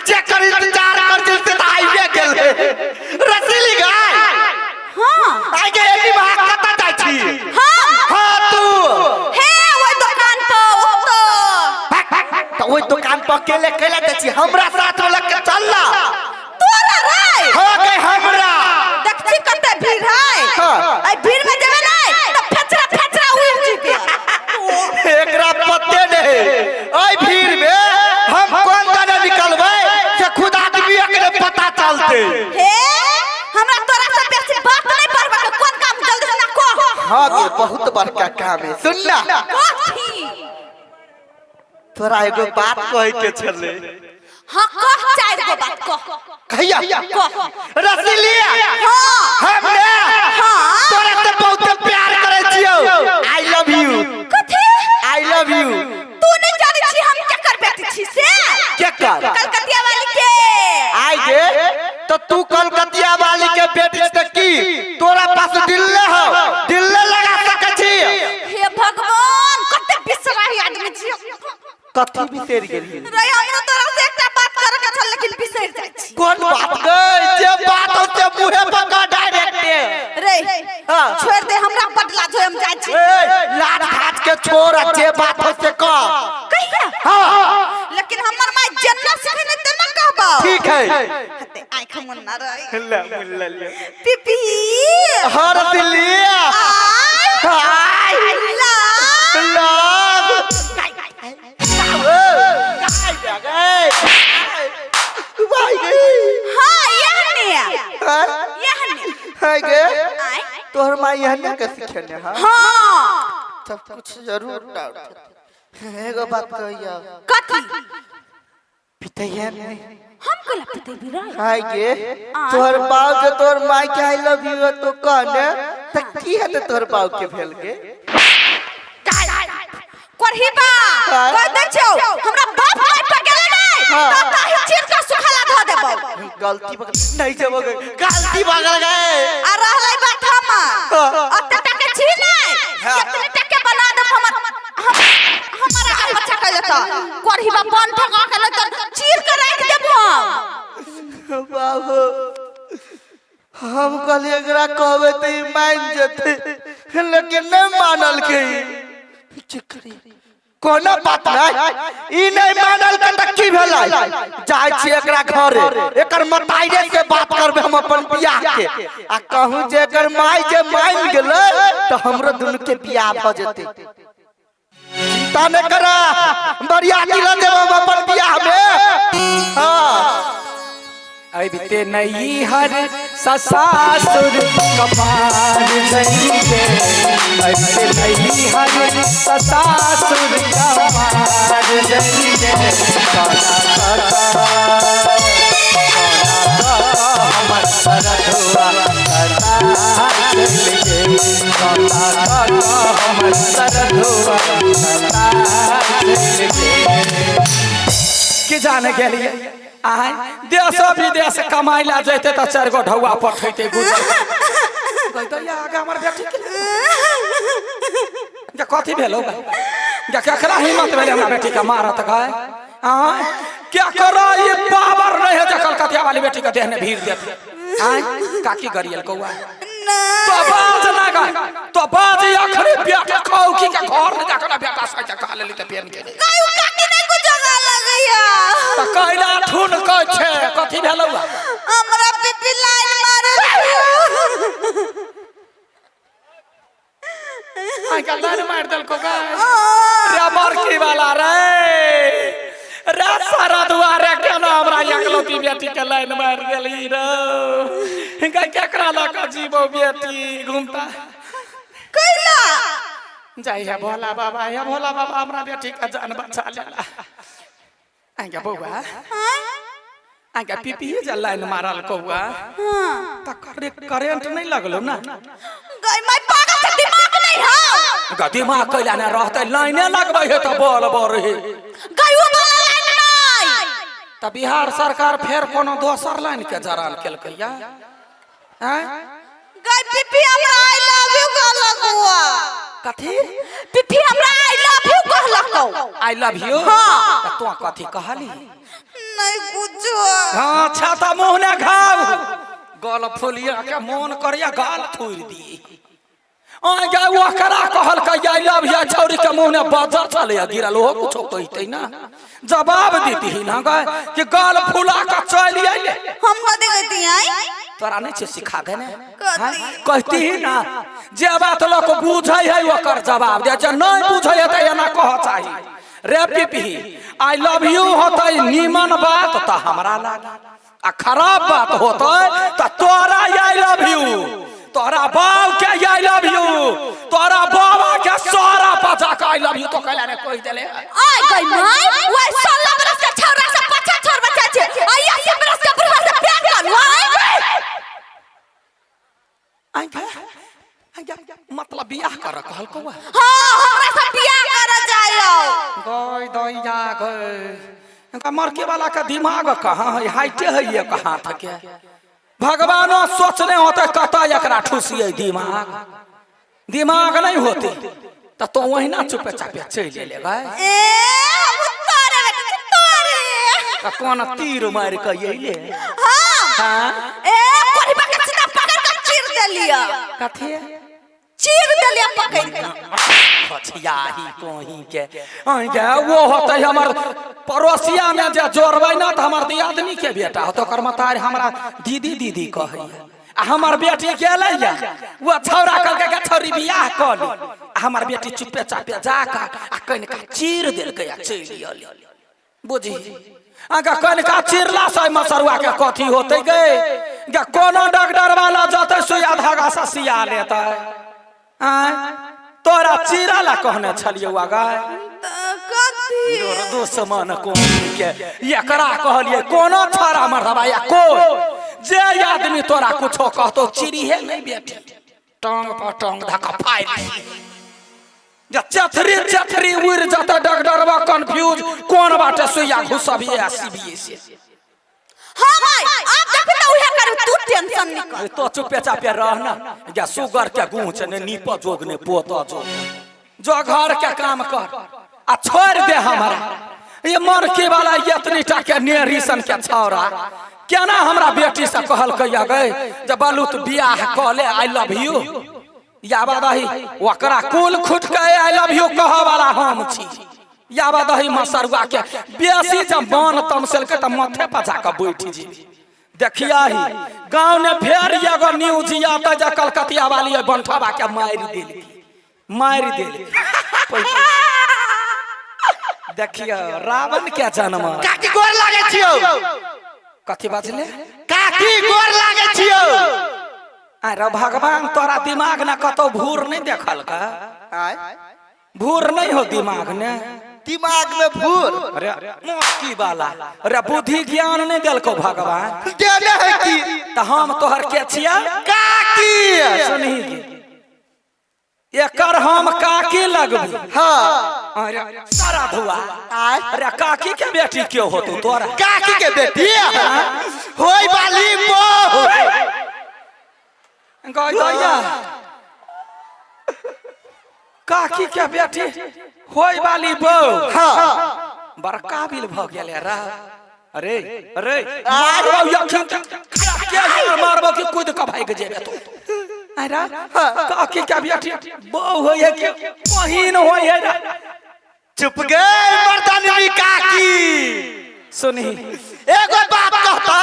जेकर इंतजार कर दिल से त आइबे गेल रसीली गाय। हाँ। आइ गे एली बा कत जाइ छी? हम? हाँ तू। हे ओइ दुकान पर ओतऽ। त ओइ दुकान पर अकेले कैला जाइ छी? हमरा साथ में लग के चल ना। तोरा रे? हाँ गे हमरा। देखছি कते भीड़ है। हाँ। एहि भीड़ में जेबे नै त फेचरा फेचरा उड़ि जेतै। एकरा पते नहीं एहि भीड़ में हम कोन दने निकलबै से खुद आदमी के पता चलते। हे हमरा तोरा से बेसी बात नहीं पड़बा के कोन काम जल्दी से ना कह। हाँ गे बहुत बड़का काम है सुन ना। कथी? तोरा एगो बात कहे के छले। हाँ कह, चार गो बात कह। कहिया? कह। रसीलिया। हाँ। हमने हाँ। तोरा से बहुत प्यार करे छियो। I love you. कथी? I love you. तू नहीं जानै छी हम केकर बेटी छी से? केकर? कलकतिया वाली के। आई गे तो तू कलकतिया वाली के बेटी से की तोरा पास दिल ले हो, दिल ले लगा सके छी? हे भगवान कते बिसराही आदमी छी। कथी बिसरि गेली? रे हमरो तोरा से एकटा बात करे के छल लेकिन बिसरि जाइ छी। कोन बात गई? जे बात हो से मुहे पर कह डायरेक्ट। रे हाँ। छोड़ दे हमरा बड लाज होय हम जाइ छी। ए लाज घाट के छोड़ आ जे बात हो से कह। कहिया? हाँ। लेकिन हमर माय जेना सिखेने तेना कहबौ। ठीक है। हते आँख मुन्ना रही। ले मुन्ना ले। पिपी। हाँ रसीलिया। I I love. Love. हाँ यहने। यहने। आय। तोहर माई यहने के सिखेने? हाँ हाँ। तब कुछ जरूर डाउट है। एगो बात कहिया। कथी? पितैया नहीं? हम कला पिते भी रहे। हाय गे तोहर बाप जे तोहर माई के I love you तो कहने त की हेतै तोहर बाप के भेल गे? करही बा हाँ। कह दै छौ हमरा बाप माय पर गेलै नै हाँ। त ताही चीर के सुखाला ध देबौ। गलती बगल नहीं जब गलती बगल गए। आ रहलै बात हमर हाँ। अते टके छी नै हाँ। कितने टके बना देब हमर हमर आगा पछा कह लेता करही बा बन ठगा के लेता चीर के राख देबौ हम। बाबू हम कहलिए एकरा कहबै त ई मान जेतै लेकिन नहीं मानल के। कोनो बात नहीं ई नहीं मानल के त की भेलै? जाइ छी एकरा घरे एकर मताइरे से बात करबै हम अपन बियाह के आ कहूं जे एकर माय जे मान गेलै त हमरो दुनू के बियाह भ जेतै। चिंता नहीं करा बरियाती ल देब हम अपन बियाह में। हाँ अबिते नई हर ससासुर कपार जइते, अबिते नई हर ससासुर कपार जइते, कौना काका कौना काका हमर सरधुआ कतार चलि गेल, कौना काका हमर सरधुआ कतार चलि गेल। की जाने गेलिए आय देश विदेश कमाइ ला जैते त चारि गो ढौआ पठैते गुजर कहते या आगे हमर बेटी के जे कथी भेलो जे केकरा हिम्मत भेलै हमरा बेटी के मारत गाय? आय क्या करो ये पावर नहीं है जे कलकतिया वाली बेटी के देह ने भीड़ देते। आय काकी गरियल कौआ तो बाज ना गाय तो बाज अखरे बेटा खाऊ की के घर ने जाकर बेटा सह के खा लेली त पेन के कायु काकी नहीं कुछ जगह लगैया त कैला ठुन कै छे कथी भेलौ? हमरा पिपी लाइन मारे। आइ काल्हि लाइन मारि देलको गाय रे बड़की वाला रे रे सारा दुआरे केना हमरा एकलौती बेटी के लाइन मारि देली रे? गाय केकरा लऽ कऽ जीबो बेटी घूमता? कैला जाइ है भोला बाबा, हे भोला बाबा हमरा बेटी के जान बचा लेला। आइ बौआ आइ पीपी जे लाइन मारल कौआ त करेंट नहीं लगलो ना? गई my पागल से दिमाग नहीं है। गा दिमाग कैला ने रहतै? लाइने लगबै है त बल बर है। गई वो वाला लाइन नहीं त बिहार सरकार फेर कोनो दोसर लाइन के जरान केलकै या? आँय गई पिपी हमरा I love you कहलक हुआ। कथी? पिपी हमरा I love you कहलक। कहलकौ। I love you. हाँ। त तू कथी कहली? नहीं कुछो। हाँ, छाता मुँह ने घाव गल फुलिया के मोन करिया गाल थोड़ दी। आ ओकरा कहलकै I love you, छौरी के मुँह ने बजर चले गिरल, ओहो कुछो कहते ना, जवाब देती ना गए कि गाल फुला के चल अइले। हम कथी कहती आई? तोरा नहीं छे सिखा देने? कथी? कहती ही ना, जे बात लोग बुझै है ओकर जवाब दे, जे नहीं बुझै है त एना कह चाही। रे पिपही, I love you होतै नीमन बात त हमरा लागे, आ खराब बात होतै त तोरा I love you, तोरा बाप के I love you, तोरा बाबा के सारा पचा के I love you तो कहला ने कहि देले। आय गई माय, ओइ 16 बरस के छौरा से पछा छोर बच्चा छे, आ 80 बरस के बुढ़वा से प्यार कर आय। आइ गे, मतलब बियाह कर कहलकौ? हां, हमरा से बियाह कर जायो। गई दैया गई, मरके वाला का दिमाग कहाँ है, हाइटे है एक हाथ के। भगवानो सोचने होते कत एकरा ठुसिए, दिमाग दिमाग नहीं होते त तो वही चुपे चापे चलि एले गए। ए हम तोरे बेटा तोरे। त कोन तीर मारि के अइले? हां। हां। ए कोढ़िबा के सीधा पकड़ के चीर देलिया। कथी? चीर देलिया पकड़ के। खछियाही कोही के अहीं के वो होते हमर पड़ोसिया में जे जोड़बै ना त हमर दियादनी के बेटा होते, ओकर मतार हमरा दीदी दीदी कहैया। आ हमर बेटी गेलै या वो छौरा कहलकै के छौरी बियाह कऽ ली, आ हमर बेटी चुपे चापे जा कऽ आ कनिका चीर देलकै आ चलि अयलै। बुझी अगर कनिका चिरला से मसरुआ के कथी होते गे? गे कोनो डॉक्टर वाला जतै सुइया धागा से सिया लेतै। आँय तोरा चीरा ला कहने छलियौ गए? कथी? दुश्मन कोन के एकरा कहलिए कोनो छाड़ा मरदबा या कोई जे आदमी तोरा कुछो कहतो चिड़ीहे नहीं बेटी, टांग पर टांग धक्का फाड़ि जे चथरी चथरी उड़ जतै डॉक्टरवा कंफ्यूज कोन बाटे सुइया घुसबिए आ सीबिए से। हां भाई, आप देखबी त उहे करू, तू टेंशन नहीं कर। तो चुपे चापे रह ना, या सुगर के गूंच ने नीप जोग ने पोत जोग, जो घर के काम कर आ छोड़ दे हमरा। ये मरके वाला इतनी टा के नेरी सन के छौरा केना हमरा बेटी से कहलकै गए जे बालू तू बियाह कऽ ले I love you. या बादही ओकरा कुल खुट के I love you कह वाला हम छी। या बादही मसरुआ के बेसी जब मन तमसेलकै त माथे पर जाके बैठ जी। देखिया ही गाँव ने फेर एगो न्यूज आता जे कलकतिया वाली बंठवा के मारि देलकी, मारि देलकी। देखियो रावण के जन्म। काकी गोर लागे छियौ। कथी बाजले? काकी गोर लागे छियौ। अरे भगवान तोरा दिमाग ने कतौ भूर नहीं देखल का? भूर नहीं हो दिमाग ने? दिमाग में भूर? अरे मोकी वाला, अरे बुद्धि ज्ञान नहीं देलको भगवान। देने है की? त हम तोहर के छिया? काकी। सुनही गे, एकर हम काकी लगबी। हाँ। अरे सारा धुआ। अरे काकी के बेटी क्यों होतौ तोरा? काकी के बेटी होय वाली बहू। गई दैया, काकी के बेटी होय वाली बहू। हाँ। बड़ काबिल भ गेलै रा। अरे अरे मारबौ यखन के यार मारबौ कि कूद के भागि जेबे तू। अरे काकी के बेटी बहू होय है कि बहिन होय है रा? चुप गए मर्दानवी काकी। सुनही एगो बात कहता,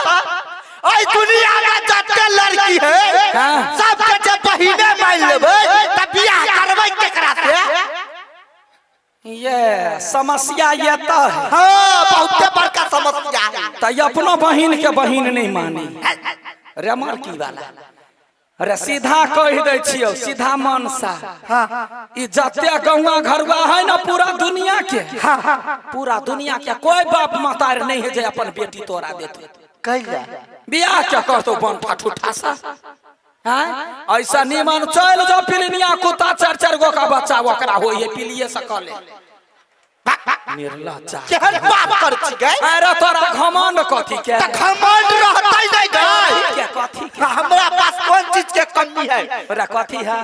ओइ दुनिया में जते लड़की है सबके जब बहिने मान लेबै त बियाह करबै केकरा से? ये समस्या ये तो है। हाँ, बहुते बड़का समस्या है। त अपनो बहिन के बहिन नहीं मानी रे मरकी वाला। अरे सीधा कहि दै छियौ, सीधा मनसा। ई जते गौवा घरुआ है ना पूरा दुनिया के, पूरा दुनिया के कोई बाप मतार नहीं है जे अपन बेटी तोरा देते। कैला बियाह क्या करतो बंठा ठूठा सा? हाँ, ऐसा निमन चल जाओ पिलनिया कुत्ता चार चार गो का बच्चा ओकरा होइए पिलिए सकले। निर्लज्जा केहन बात कर छी गए अरे तोरा घमंड कथी के त घमंड रहतै नहीं गए के कथी के हमरा पास कौन चीज के कमी है तोरा कथी है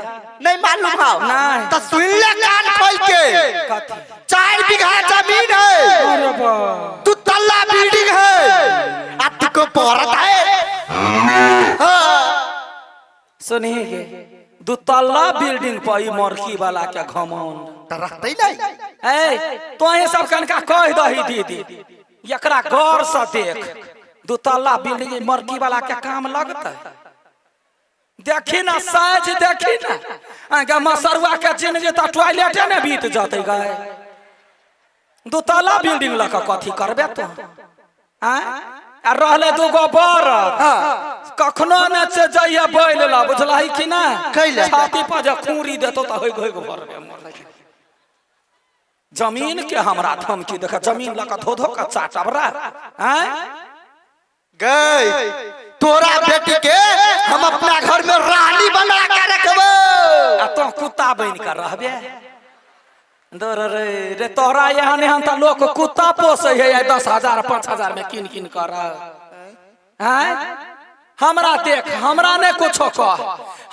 नहीं मालूम है नहीं। तो सुन ले कान खोल के कथी 4 बीघा जमीन है अरे बा दू तल्ला बिल्डिंग है आ तुको पड़त है हाँ। सुनी गे दू तल्ला बिल्डिंग पर ई मरकी वाला के घमंड त रहतै नहीं ए तोहे सब कनका कह दही दीदी एकरा गौर से देख दू तल्ला बिल्डिंग ई मरकी वाला के काम लगतै देखी ना साइज देखी ना आगे मसरुआ के जिंदगी त टॉयलेटे ने बीत जतै गए दू तल्ला बिल्डिंग लऽ कऽ कथी करबे तू आँय आ रहले दूगो बरद कखनो ने से जइए बैल ला बुझलही कि ना कैला? छाती पर जे खूरी देतो त होइग होइग भरबे मर जमीन के हमरा धमकी देख जमीन लऽ कऽ धो धो कऽ चाटब रा आँय गए तोरा बेटी के हम अपना घर में रानी बना के रखबो आ तो कुत्ता बनि कऽ रहबे दर रे रे तोरा एहन एहन तऽ लोक कुत्ता पोसै है 10,000 5,000 में किन किन कर आँय हमरा देख हमरा ने कुछो कह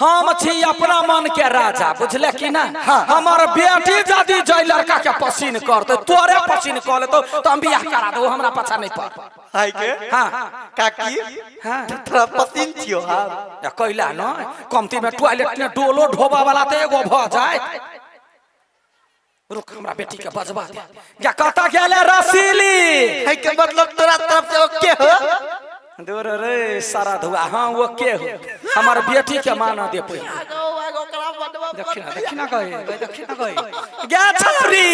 हम छी अपना मन के राजा बुझले कि ना हमर बेटी यदि जै लड़का के पसीन करते तोरे पसीन कर लेतो तो हम बियाह करा देबो हमरा पाछा नहीं पड़ हाय के हाँ काकी हाँ तोरा पसीन छियो हम या कैला न कमती में टॉयलेट में डोलो ढोबा वाला तो एगो भ जाए रुक हमरा बेटी के बजबा दे या कतऽ गेले रसीली है के मतलब तोरा तरफ से ओके हो दूर रे सारा धुआ हाँ वो के हो हमर बेटी के माना दे पहिले दक्षिणा दक्षिणा गए दक्षिणा गए गे छौरी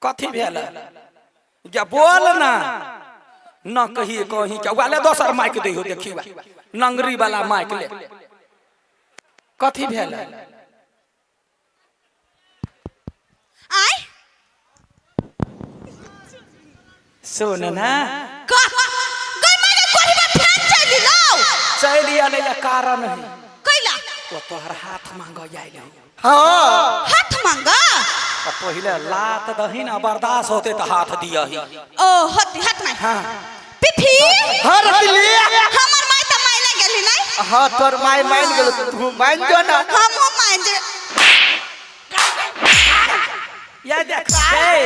कथी भेल गे बोल ना न कही कही के वाले दोसर माइक दैहो देखी वा नंगरी वाला माइक ले कथी भेल आय सुन ना कह गई मारे कोहिबा फेन चलि लाओ चलि आले या कारण है कैला ओ तोहर हाथ मांग आयल है हाँ हाथ मांगा आ पहिले लात दही ना बर्दाश्त होते तो हाथ दियही ओ हत हाथ मांग हाँ पिफी हाँ रसीली हमर माय त मायने गेली नहीं हाँ तोर माय मान गेलो तू मान जो ना हमहु मान जे या देख गए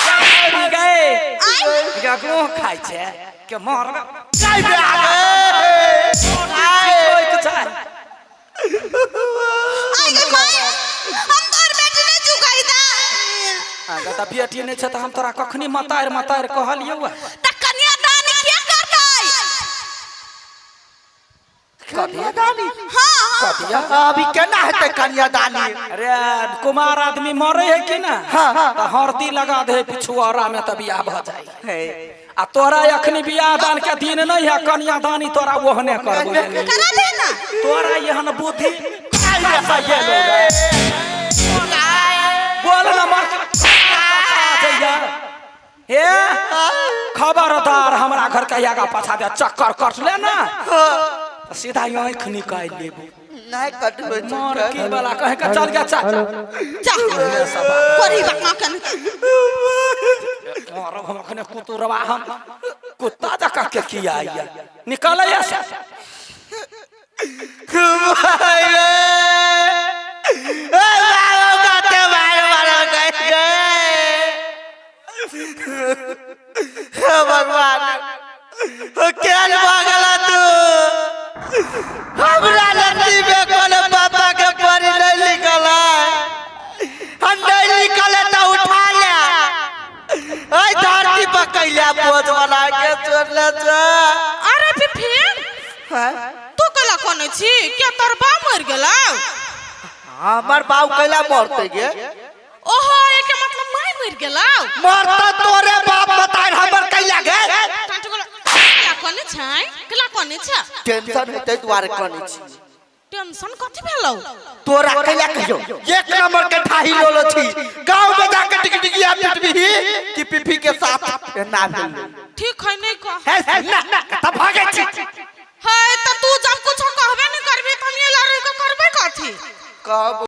गए गए आय गो खाइ छै के मर काय बे आगे आय छै आय गे माय हम तोर बेटी नहीं चुकाई दा आगे त बेटी नहि छै त हम तोरा कखनी मतार मतार कहलियौ त कन्यादान किया करतै कन्यादानी हाँ हाँ कथिया अभी केना हेतै कन्यादानी अरे कुमार आदमी मरे है कि ना हाँ, हाँ। त हरदी लगा दे पिछुआरा में त बियाह भ जाई है आ तोरा अखनी बियाह दान के दिन नहीं है कन्यादानी तोरा ओहने करबो करा दे ना तोरा एहन बुद्धि कहाँ से एलो रे? बोल ना मर जइया हे खबरदार हमरा घर के आगा पाछा दे चक्कर कट ले ना त सीधा आँख निकालि लेबो नहीं कटबै मर की वाला कहे के चल गया चाचा जा कोरी बा कन मरब हम अखने कुतुरवा हम कुत्ता जकाँ के किया आइया निकालैया से भाई रे ए बाबा कते मार मार गए हे भगवान केन भागला तू हमरा नसीब में कोनो पापा के परी नहीं लिखल है हम नहीं लिखल है तो उठा ले ऐ धरती पर कैला बोझ बना के छोड़ले छे अरे फिफी तू कैला कोने छी के तोर बा मर गेला हमर बाप कैला मरते गे ओहो एके मतलब माय मर गेला मरता तोरे बाप बताए हमर कैला गे टांटो कैला कोने छै कैला कोने छै टेंशन हेतै दुआरे कने छी टेंशन कथी भेलौ तोरा कैला कहियो एक नंबर के ठाही लोलो छी गांव में जाके टिकटिकिया पिटबी कि पिपी के साथ एना भेल ठीक है नहीं कह हे ना तब भागे छी है त तू जब कुछ कहबे नहीं करबी त हम ये लड़ाई के करबे कथी कहब।